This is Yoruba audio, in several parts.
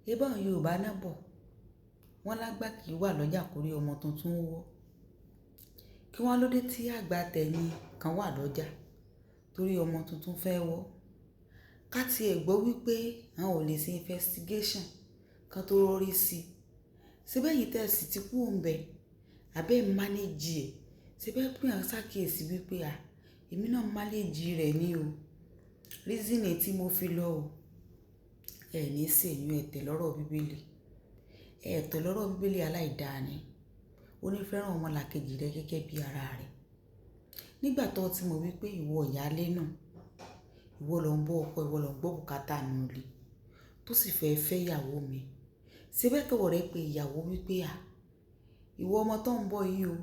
Ṣé báwọn Yorùbá náà bọ̀? Wọ́n lágbà kì í wà lọ́jà kórí ọmọ tuntun wọ́. Kí wá ló dé tí àgbà tẹ̀yìn kan wà lọ́jà torí ọmọ tuntun fẹ́ wọ́? Ká tí ẹ gbọ́ wípé àwọn ò lè ṣe investigation kan tó rọrí sí. Ṣé bẹ́ẹ̀ yìí tẹ́sí ti kú òun bẹ̀? Àbí ẹ manage ẹ̀? Ṣé bẹ́ẹ̀ pé à ń ṣàkíyèsí wípé à, èmi náà manage rẹ̀ ni o. Reason tí mo fi lọ o. Ẹ ní ṣèyún, ẹ tẹ̀ lọ́rọ̀ bíbélì. Ẹ tẹ̀ lọ́rọ̀ bíbélì aláìdáa ni. Ó ní fẹ́ràn ọmọlàkejì rẹ gẹ́gẹ́ bí ara rẹ. Nígbà tó ti mọ̀ wípé ìwọ ìyálé náà, ìwọ ló ń bọ́ ọkọ, ìwọ ló ń gbọ́ bùkátà nínú ilé, tó sì fẹ́ fẹ́ ìyàwó mi. Ṣé bẹ́ẹ̀ tọwọ́ rẹ pé ìyàwó wípé à, ìwọ ọmọ tó ń bọ̀ yìí o,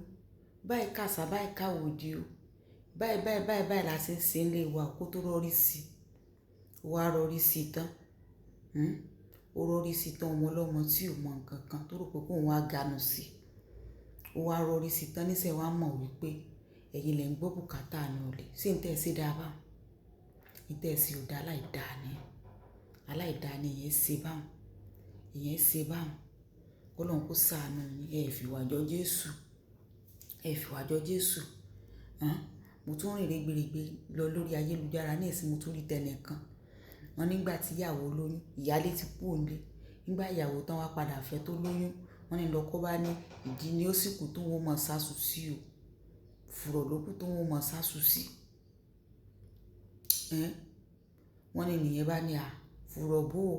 báyìí kàsà, báyìí káwòdì o, báyìí, báyìí, báyìí, báyìí la ṣe ń ṣe nílé wa kó tó rọrí sí. Ó wá rọrí sí tán. Ó rọrí sí tán ọmọ ọlọ́mọ tí ò mọ nǹkan kan tó rò pé kó ń wá ganu sí. Ó wá rọrí sí tán níṣẹ́ wá mọ̀ wípé ẹ̀yin lẹ ń gbọ́ bùkátà nínú ilé. Ṣé ń tẹ́ ẹ sí dáa bá? Ń tẹ́ ẹ sí ò dáa, aláìdáa ni. Aláìdáa ni ìyẹn ṣe bá wọn. Ìyẹn ṣe bá wọn. K'Ọlọ́run kó ṣàánú yín. Ẹ fi wá jọ Jésù. Ẹ fi wá jọ Jésù. Hàn? Mo tún rìn rẹ́gbẹ̀rẹ́gbẹ́ lọ lórí ayélujára ní ìsìn mo tún rí tẹnìkan kan. Wọ́n nígbà tí ìyàwó lóyún, ìyálé ti kú òun lé. Nígbà ìyàwó tán wá padà fẹ́ tó lóyún, wọ́n ní lọkọ bá ní ìdí ni ó sì kú tó ń mọ sásù sí o. Fùrọ̀ ló kú tó ń mọ sásù sí. Ẹ́n? Wọ́n ní ìyẹn bá ní à, fùrọ̀ bó o.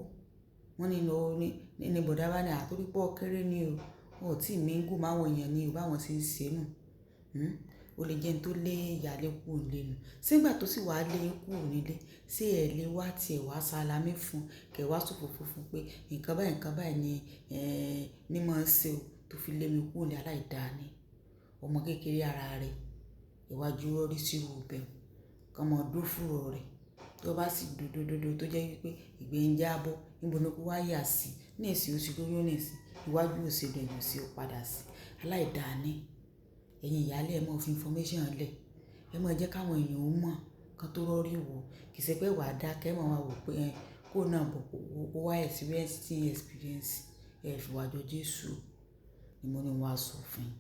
Wọ́n ní lọ ní, ní bọ̀dá bá ní à torí pé ó kéré ni o. Ó tí mingle máwọn èèyàn ni o bá wọn ṣe ń ṣe nù. Ó lè jẹ́ ẹni tó lé ìyálé kúrò nílé nù. Ṣé nígbà tó sì wá lé kúrò nílé, ṣé ẹ lè wá tí ẹ wá sálámí fún, kí ẹ wá sọ̀fọ̀fọ̀ fún pé nǹkan báyìí ni, ẹ́, ní máa ń ṣe o tó fi lé mi kúrò ní aláìdáa ni. Ọmọ kékeré ara rẹ̀, ìwájú rọrí sí irú bẹ́ẹ̀. Kan mọ́ dó fùrọ̀ rẹ̀. Tó bá sì dúdúdúdú tó jẹ́ wípé ìgbẹ́ ń jábọ́, níbo ni kó wá yà sí? Ní ìsìn ó sì lóyún ní ìsìn, iwájú ò ṣe dùn, ẹ̀yìn ò ṣe ó padà sí. Aláìdáa ni. Ẹ̀yin ìyálé ẹ máa fi information lẹ̀. Ẹ máa jẹ́ káwọn èèyàn ó mọ̀ kan tó rọrí wò. Kì í ṣe pé wà á dákẹ́, ẹ máa wá wò pé ẹ, kó náà bọ̀ kó wá experience tí experience. Ẹ fi wá jọ Jésù. Ni mo ní wá sọ fún yín.